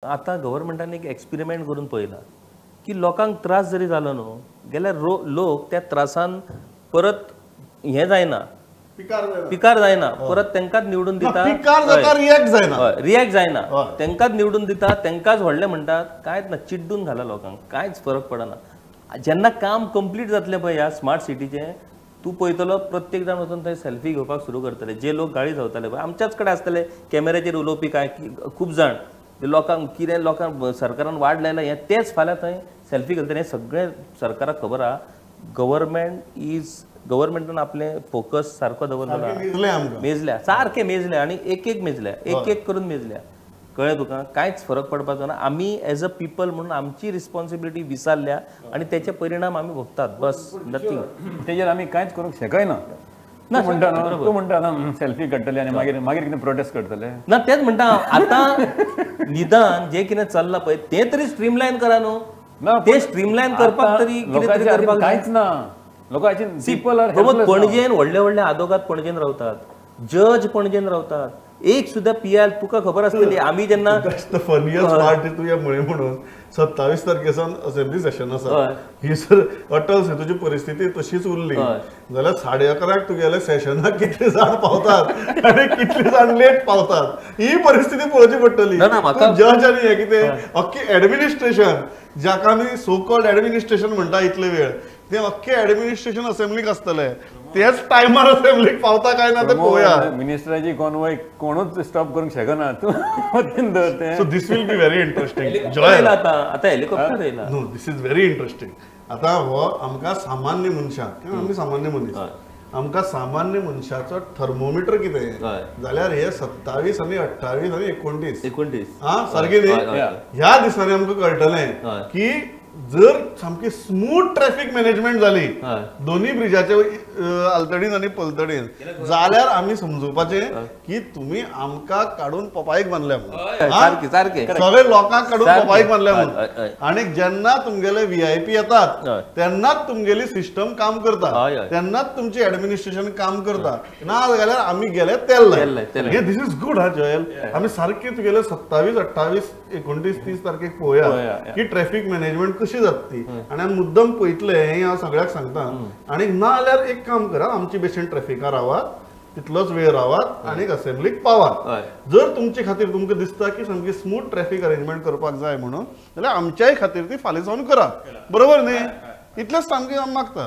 आतां गव्हर्मेंटान एक एक्सपेरिमेंट करून पळयला की लोकांक त्रास जरी जालो न्हू जाल्यार लोक त्या त्रासान परत हें जायना, पिकार जायना, परत तांकांच निवडून दिता, रिएक्ट जायना, तांकांच निवडून दिता, तांकांच व्हडले म्हणटात. कांयच ना, चिड्डून घाला लोकांक, कांयच फरक पडना. जेन्ना काम कंप्लीट जातलें पळय ह्या स्मार्ट सिटीचें, तूं पळयतलो प्रत्येक जाण वचून थंय सेल्फी घेवपाक सुरू करतले. जे लोक गाळी धांवताले पळय आमच्याच कडेन आसतले कॅमेऱ्याचेर उलोवपी कांय खूब जाण, लोकांक कितें लोकांक सरकारान वाड लायला हें तेच फाल्यां थंय सेल्फी घालतले. हें सगळें सरकाराक खबर आहा. गव्हर्मेंट is गव्हर्मेंटान आपलें फोकस सारको दवरलो, मेजल्या सारकें मेजल्या आनी एक एक मेजल्या, एक एक करून मेजल्या. कळ्ळें तुका? कांयच फरक पडपाचो ना. आमी एज अ पिपल म्हणून आमची रिस्पॉन्सिबिलिटी विसरल्या आनी तेचे परिणाम आमी भोगतात. बस, नथींग. तेजेर आमी कांयच करूंक शकना. तूं म्हणटा न्हू, तूं म्हणटा ना सेल्फी काडटले आनी मागीर मागीर कितें प्रोटेस्ट करतले ना, तेच म्हणटा. आतां निदान जें कितें चल्लां पळय तें तरी स्ट्रीमलायन करा न्हू. ते स्ट्रीमलायन करपाक तरी कितें तरी करपाक कांयच ना. लोकांची पणजेन व्हडले व्हडले आदोगाद पणजेन रावतात, जज पणजेन रावतात, एक सुद्धा पी आर तुका खबर आसतली. आमी जेन्ना फनियस्ट पार्ट तुवें म्हळें म्हणून 27 तारखे सावन असेंब्ली सेशन आसा. ही जर अटल सेतूची परिस्थिती तशीच उरली जाल्यार 11:30 तुगेले सेशनाक कितले जाण पावतात आनी कितले जाण लेट पावतात ही परिस्थिती पळोवची पडटली. जज आनी हें कितें अख्खी एडमिनिस्ट्रेशन, जाका आमी सो कॉल्ड एडमिनिस्ट्रेशन म्हणटा इतले वेळ, तें अख्खें एडमिनिस्ट्रेशन असेंब्लीक आसतलें, तेच टायमार असेंब्लीक पावता काय ना तें पळोवया. मिनिस्टराची कॉन्वॉय कोणूच स्टॉप करूंक शकना. तूं so this will be very interesting. आतां आतां हेलिकॉप्टर येयला. No, this is very interesting. आतां हो आमकां सामान्य मनशाक, आमी सामान्य मनीस, आमकां सामान्य मनशाचो थर्मोमिटर कितें जाल्यार हे 27 आनी 28 आनी 29 आं सारकें न्ही, ह्या दिसांनी आमकां कळटलें की जर सामकी स्मूथ ट्रॅफिक मॅनेजमेंट जाली दोन्ही ब्रिजाचे आलतडीन आनी पलतडीन जाल्यार आमी समजुपाचें की तुमी आमकां काडून पपायक बांदल्या म्हणून, सगळे लोकांक काडून पपायक बांदल्या म्हणून. आनी जेन्ना तुमगेले व्हीआयपी येतात तेन्नाच तुमगेली सिस्टम काम करता, तेन्नाच तुमची एडमिनिस्ट्रेशन काम करता, ना जाल्यार आमी गेले तेल. हे this is good हा जोएल. आमी सारके तुगेले 27, 28, 29, 30 तारखेक पळोवया की ट्रॅफिक मॅनेजमेंट कशी जाता ती. आनी आमी मुद्दम पळयतले हें हांव सगळ्याक सांगता. आनी ना जाल्यार एक काम करा, आमची भशेन ट्रॅफिकार रावात, तितलोच वेळ रावात आनी असेंब्लीक पावात. जर तुमचे खातीर तुमकां दिसता की सामकी स्मूथ ट्रॅफिक अरेंजमेंट करपाक जाय म्हणून, जाल्यार आमच्याय खातीर ती फाल्यां सावन करात, बरोबर न्ही? इतलेंच सामकें हांव मागता.